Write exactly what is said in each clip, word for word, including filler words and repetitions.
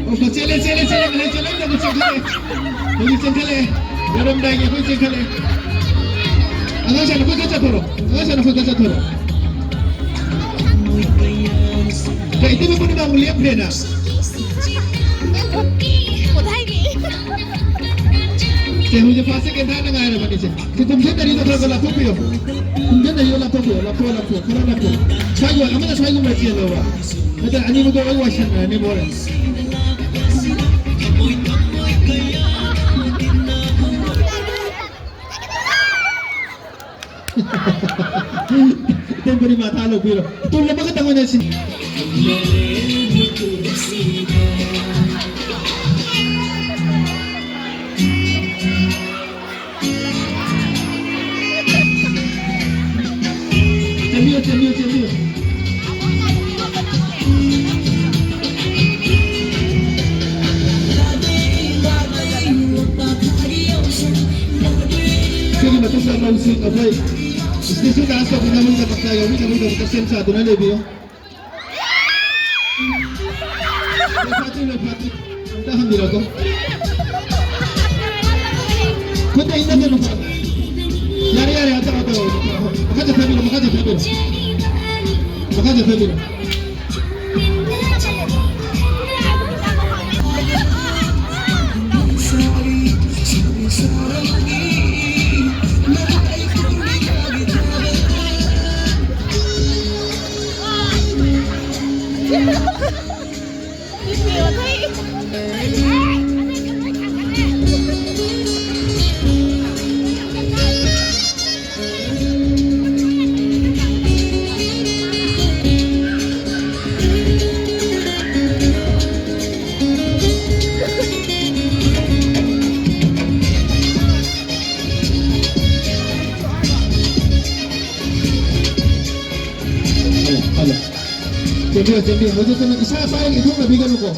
ꯑꯣ, ꯆꯦꯜꯂꯦ, ꯆꯦꯜꯂꯦ, ꯆꯦꯜꯂꯦ, ꯉꯁꯥꯏ ꯆꯦꯜꯂꯝꯗꯕ ꯆꯦꯟꯈꯠꯂꯦ꯫ ꯍꯧꯖꯤꯛ ꯆꯦꯟꯈꯠꯂꯛꯑꯦ꯫ ꯂꯣꯏꯔꯝꯗꯥꯏꯒꯤ ꯑꯩꯈꯣꯏ ꯆꯦꯟꯈꯠꯂꯛꯑꯦ꯫ ꯑꯉꯥꯡꯁꯥꯏ, ꯅꯈꯣꯏ ꯈꯔ ꯆꯠꯊꯣꯔꯣ꯫ ꯑꯉꯥꯡꯁꯥꯏ, ꯅꯈꯣꯏ ꯈꯔ ꯆꯠꯊꯣꯔꯣ꯫ ꯀꯩ, ꯏꯇꯩꯃ ꯄꯨꯔꯅꯤꯃꯥ ꯑꯃꯨꯛ ꯂꯦꯞꯈ꯭ꯔꯦꯅ꯫ ꯁꯦ, ꯍꯧꯖꯤꯛ first second third ꯉꯥꯏꯔꯕꯅꯤ, ꯁꯦ꯫ ꯁꯤ ꯀꯨꯝꯁꯤꯟꯅꯔꯤꯗꯣ ꯈꯔ ꯈꯔ ꯂꯥꯞꯊꯣꯛꯄꯤꯌꯣ꯫ ꯀꯨꯝꯁꯤꯟꯅꯔꯤꯗꯣ ꯂꯥꯞꯊꯣꯛꯄꯤꯌꯣ, ꯂꯥꯞꯊꯣꯛ, ꯂꯥꯞꯊꯣꯛ, ꯈꯔ ꯂꯥꯞꯊꯣꯛ꯫ ꯁ꯭ꯋꯥꯏꯒꯤ ꯑꯃꯅ ꯁ꯭ꯋꯥꯏꯒꯨꯝꯕ ꯆꯦꯜꯂꯣꯕ꯫ ꯅꯠꯇ꯭ꯔ ꯑꯅꯤꯃꯛꯇꯣ ꯂꯣꯏ ꯋꯥꯏꯁꯟꯅꯔꯅꯤ ꯍꯣꯔꯦꯟ꯫ ꯏꯇꯩ ꯄꯨꯔꯅꯤꯃꯥ ꯊꯥ ꯂꯧꯕꯤꯔꯣ꯫ ꯇꯨꯜ ꯑꯃꯈꯛꯇꯪ ꯑꯣꯏꯅ ꯁꯤ꯫ ꯆꯦꯟꯕꯤꯌꯨ, ꯆꯦꯟꯕꯤꯌꯨ, ꯆꯦꯟꯕꯤꯌꯨ꯫ ꯁꯤꯒꯤ ꯃꯇꯨꯡꯗ ꯃꯧꯁꯤꯡ ꯑꯩꯈꯣꯏ ꯁ꯭ꯇꯦꯖꯇ ꯗꯥꯟꯁ ꯇꯧꯕꯤꯅꯕꯒꯤꯗꯃꯛꯇ, ꯌꯥꯎꯕꯤꯅꯕꯒꯤꯗꯃꯛꯇ ꯁꯦꯝ ꯁꯥꯗꯨꯅ ꯂꯩꯕꯤꯌꯨ꯫ ꯂꯣꯏ ꯐꯥꯠꯇ꯭ꯔꯤ, ꯂꯣꯏ ꯐꯥꯠꯇ꯭ꯔꯤ꯫ ꯑꯝꯇ ꯍꯟꯕꯤꯔꯛꯑꯣ꯫ ꯈꯨꯠꯇ ꯏꯟꯅꯒꯅꯨ꯫ ꯌꯥꯔꯦ, ꯌꯥꯔꯦ, ꯑꯇꯣꯞꯄ, ꯑꯇꯣꯞꯄ꯫ ꯃꯈꯥ ꯆꯠꯊꯕꯤꯔꯣ, ꯃꯈꯥ ꯆꯠꯊꯕꯤꯔꯣ꯫ ꯃꯈꯥ ꯆꯠꯊꯕꯤꯔꯣ꯫ Hello, hello. ꯆꯦꯟꯕꯤꯌꯨ, ꯆꯦꯟꯕꯤꯌꯨ꯫ ꯍꯧꯖꯤꯛꯇꯅ ꯏꯁꯥ ꯄꯥꯏꯔꯒ ꯏꯟꯊꯣꯛꯅꯕꯤꯒꯅꯨꯀꯣ꯫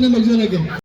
ꯂꯧꯖꯔꯒꯦ꯫